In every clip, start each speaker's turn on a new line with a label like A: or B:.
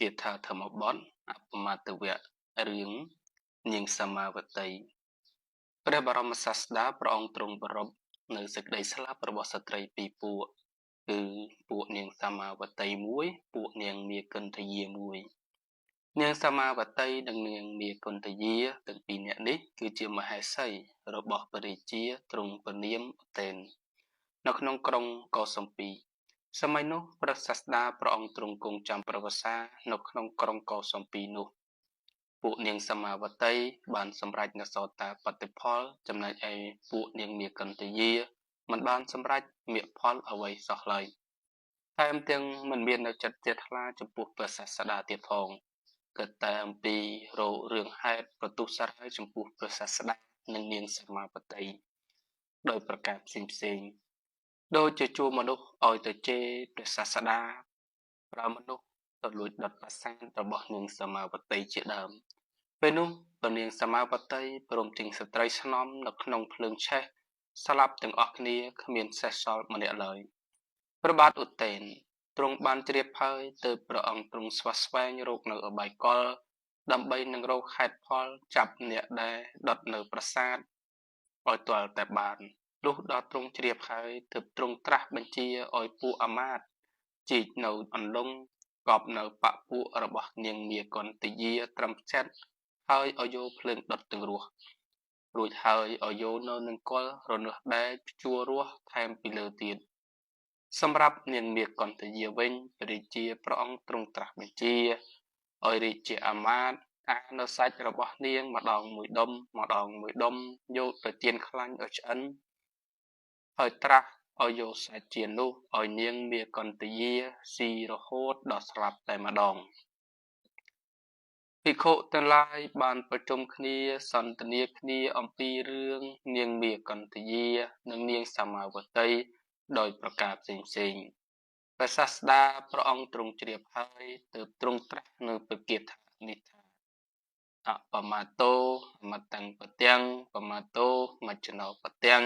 A: គាថាធម្មបទអបមាទវៈរឿងនាងសមាវតីព្រះបរមសាស្តាព្រះអង្គទ្រង់ប្រពនៅសេចក្តីស្លាប់របស់ស្ត្រីពីរពួកគឺពួកនាងសមាវតីមួយពួកនាងមាគន្ទយាមួយនាងសមាវតីនិងនាងមាគន្ទយាទាំងពីរនាក់នេះគឺជាមហេសីរបស់ព្រះរាជាទ្រង់ព្រះនាមឧតេននៅក្នុងក្រុងកោសំពីសម័យនោះព្រះសាស្តាព្រះអង្គទ្រង់គង់ចាំប្រវសានៅក្នុងក្រុងកោសំពីនោះពួកនាងសមាវតីបានសម្រេចនូវសោតាបតិផលចំណែកឯពួកនាងមាគន្ទយាមិនបានសម្រេចមគ្គផលអ្វីសោះឡើយថែមទាំងមិនមាននៅចិត្តជ្រះថ្លាចំពោះព្រះសាស្តាទៀតផងគិតតែអំពីរករឿងហេតុប្រទុសរាយចំពោះព្រះសាស្តានិងនាងសមាវតីដោយប្រការផ្សេងផ្សេងដូចជាជួមនុស្សឲ្យទៅជេរព្រះសាស្តាប្រើមនុស្សទៅលួចដុតប្រាសាទរបស់នាងសមាវតីជាដើមពេលនោះព្រះនាងសមាវតីព្រមទាំងស្ត្រីស្នំនៅក្នុងភ្លើងឆេះស្លាប់ទាំងអស់គ្នាគ្មានសេសសល់ម្នាក់ឡើយព្រះបាទឧតេនទ្រង់បានជ្រាបហើយទើបព្រះអង្គទ្រង់ស្វះស្វែងរកនៅឧបាយកលដើម្បីនឹងរកហេតុផលចាប់អ្នកដែលដុតនៅប្រាសាទឲ្យទាល់តែបានលុះដល់ទ្រង់ជ្រាបហើយទើបទ្រង់ត្រាស់បញ្ជាឲ្យពួកអាមាត្យជីកនៅអន្លង់កប់នៅបពួករបស់នាងមាគន្ទយាត្រឹមចិត្តហើយឲ្យយកភ្លើងដុតទាំងរស់រួចហើយឲ្យយកនៅនឹងគល់រនាស់ដែកព្យួររស់ថែមពីលើទៀតសម្រាប់នាងមាគន្ទយាវិញព្រះរាជាព្រះអង្គទ្រង់ត្រាស់បញ្ជាឲ្យរាជាអាមាត្យអានៅសាច់របស់នាងម្ដងមួយដុំម្ដងមួយដុំយកទៅចៀនខ្លាញ់ឲ្យឆ្អិនហើយត្រាស់ឲ្យយកសាច់ចៀននោះឲ្យនាងមាគន្ទយាស៊ីរហូតដល់ស្លាប់តែម្ដងភិក្ខុទាំងឡាយបានប្រជុំគ្នាសន្ទនាគ្នាអំពីរឿងនាងមាគន្ទយានិងនាងសមាវតីដោយប្រការផ្សេងៗព្រះសាស្តាព្រះអង្គទ្រង់ជ្រាបហើយទើបទ្រង់ត្រាស់នៅព្រះគាថានេះថាអបមាតោអមតੰបទាំងបមាតោមជ្ឈណោបទាំង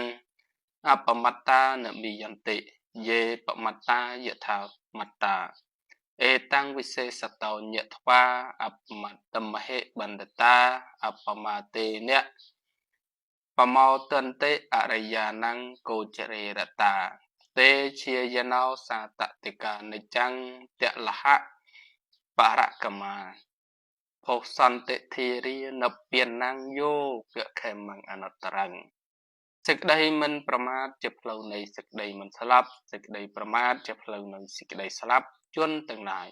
A: អបមត្តានមិយន្តិយេបមត្តាយថាមត្តាអេតាំងវិសេសតោញថ្វាអបមត្តមហិបណ្ឌតាអបមាទេនៈបមោទន្តិអរិយានំកោចរេរតាទេជាយណោសាតតិកានិច្ចំតលហៈបរកមាភោសន្តិធារានិព្វានំយោគខេមੰអនុត្តរੰសេចក្តីមិនប្រមាទជាផ្លូវនៃសេចក្តីមិនស្លាប់សេចក្តីប្រមាទជាផ្លូវនៃសេចក្តីស្លាប់ជនទាំងឡាយ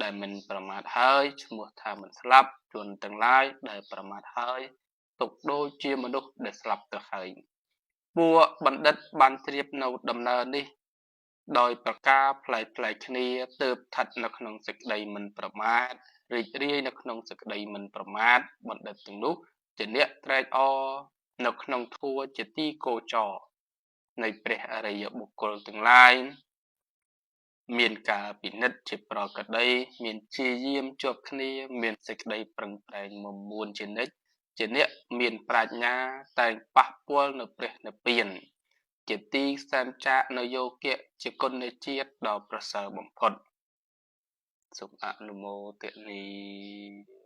A: ដែលមិនប្រមាទហើយឈ្មោះថាមិនស្លាប់ជនទាំងឡាយដែលប្រមាទហើយទុកដូចជាមនុស្សដែលស្លាប់ទៅហើយពួកបណ្ឌិតបានជ្រាបនៅដំណើរនេះដោយប្រការប្លែកៗគ្នាទើបស្ថិតនៅក្នុងសេចក្តីមិនប្រមាទរីករាយនៅក្នុងសេចក្តីមិនប្រមាទបណ្ឌិតទាំងនោះជាអ្នកត្រេកអរនៅក្នុងធัวជាទីគោចរនៃព្រះអរិយបុគ្គលទាំងឡាយមានការពិនិត្យជាប្រក្រតីមានជាយាមជាប់គ្នាមានសេចក្តីប្រឹងប្រែងមមួនជានិច្ចជាអ្នកមានប្រាជ្ញាតែងប៉ះពាល់នៅព្រះនិព្វានជាទីសែមចាកនៅយោគៈជាគុណជាតិដ៏ប្រសើរបំផុតសូមអនុមោទនា។